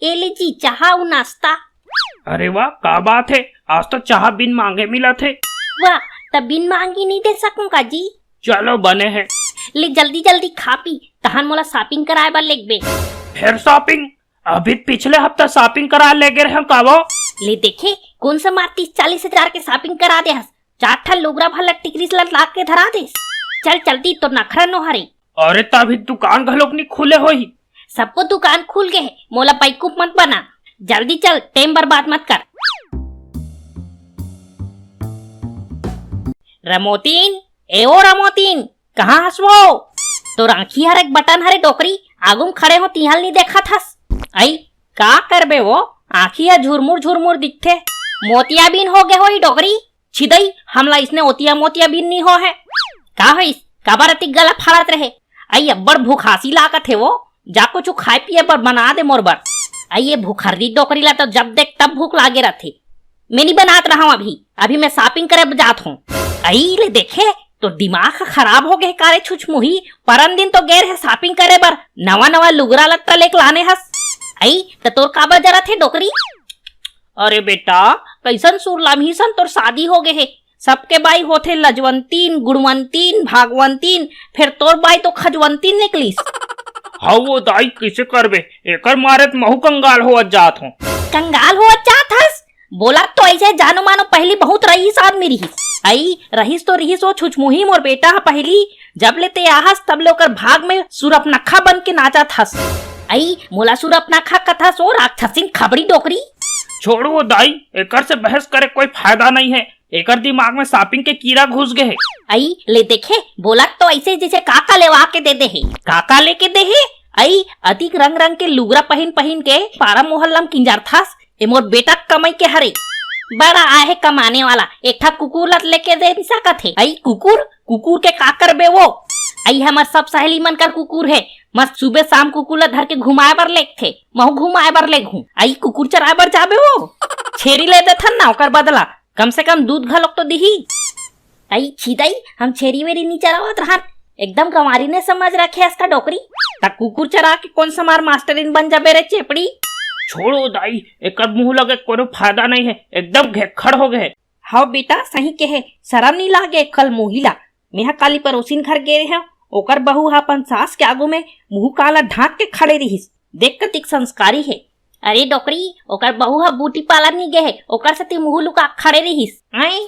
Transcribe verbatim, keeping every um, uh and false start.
ए ले जी, चाहा अउ नाश्ता। अरे वाह, का बात हे, आज तो चाहा बिन मांगे मिलत हे। वाह, त बिन मांगे नइ दे सकूं का जी? चलो, बने हे। ले जल्दी जल्दी खा पी, तहन मोला shopping कराए बर लेगबे। फेर shopping? अभी पिछले हफ्ता shopping कराए लेगे रहेंव का वो? ले देखे, कोन सा मार तीस चालीस हजार के shopping करा दे हस। चार ठन लुगरा भर ला टिकरी ला ला के धरा देस। चल चलती, तो नखरा नोहरे। अरे, त अभी दुकान घलोक नइ खुले होही। सबको दुकान खुल गे हे, मोला बेवकूफ मत बना। जल्दी चल, time बर्बाद मत कर। रमोतीन, ए ओ रमोतीन, कहाँ हस वो? तोर आँखी हर एक बटन हरे डोकरी, आगू म खड़े हों तिहाँ ल नइ देखत हस। अई, का करबे वो, आँखी ह झुरमुर झुरमुर दिखथे। मोतियाबिन हो गे होही डोकरी। छिदई, हमला अइसने ओतिया मोतियाबिन नइ होहे। का होइस? काबर अतिक गला फाड़त रहे? अई, अब्बड़ भुखासी लागत हे वो, जा कुछु खाए पिए बर बना दे मोर बर। अई, ये भुखर्री डोकरी ला तो जब देख तब भूख लागे रथे। मैं नइ बनात रहंव अभी, अभी मैं shopping करे बर जात हों। अई ले देखे, तोर दिमाग ह खराब हो गे का रे छुछमुही? परन दिन तो गे रहे shopping करे बर, नवा नवा लुगरा लत्ता लेके लाने हस। अई, त तोर काबर जरत हे डोकरी? अरे बेटा, कइसन सुरलम्ही सन तोर शादी हो गे हे। सबके बाई होथे लजवंतीन, गुणवंतीन, भागवंतीन, फेर तोर बाई तो खजवंतीन निकलिस। हव वो दाई, कइसे करबे? एकर मारे त महूँ कंगाल होवत जात हों। कंगाल होवत जात हस? बोलत तो अइसे जानो मानो पहिली बहुत रईस आदमी रिहिस। अई, रईस तो रिहिस वो छुछमुही मोर बेटा ह पहिली, जब ले ते आहस तब ले ओकर भाग में सुरपनखा बन के नाचत हस। अई, मोला सुरपनखा कथस ओ राक्षसिन खबड़ी डोकरी। छोड़ो वो दाई, एकर से बहस करे कोई फायदा नइ हे। एकर दिमाग में shopping के कीरा घुस गे हे। अई, ले देखे, बोलत तो अइसे जइसे काका लेवा के दे दे हे। काका लेके दे हे? अई, अतिक रंग रंग के लुगरा पहिन पहिन के पारा मोहल्ला म किंजरथस, ए मोर बेटा के कमई के हरे। बड़ा आहे कमाने वाला, एक ठा कुकुर ल लेके दे नइ सकत हे। अई कुकुर, कुकुर के का करबे वो? अई हमर सब सहेली मन कर कुकुर हे, मस्त सुबह शाम कुकुर ल धर के घुमाए बर लेगथे, महूँ घुमाए बर लेगहूँ। अई कुकुर चराए बर जाबे वो? छेरी ले देथन ना ओकर बदला, कम से कम दूध घलोक तो दिही। अई छिदई, हम छेरी वेरी नइ चरावत रहन, एकदम गंवारी ने समझ रखे हस का डोकरी। त कुकुर चरा के कोन समार मास्टरिन बन जाबे रे चेपड़ी। छोड़ो दाई, एकर मुंह लगे कोनो फायदा नइ हे, एकदम घेक्खड़ हो गे हे। हव बेटा, सही कहे, सरम नइ लागे कल मुही ला। मेहा काली परोसिन घर गे रहेंव, ओकर बहू ह अपन सास के आगू में मुहूं कान ला ढांक के खड़े रिहिस। देख कतिक संस्कारी हे। अरे डोकरी, ओकर बहू ह ब्यूटी पार्लर नइ गे हे, ओकर सेती मुहूं लुका खड़े रिहिस। आंय?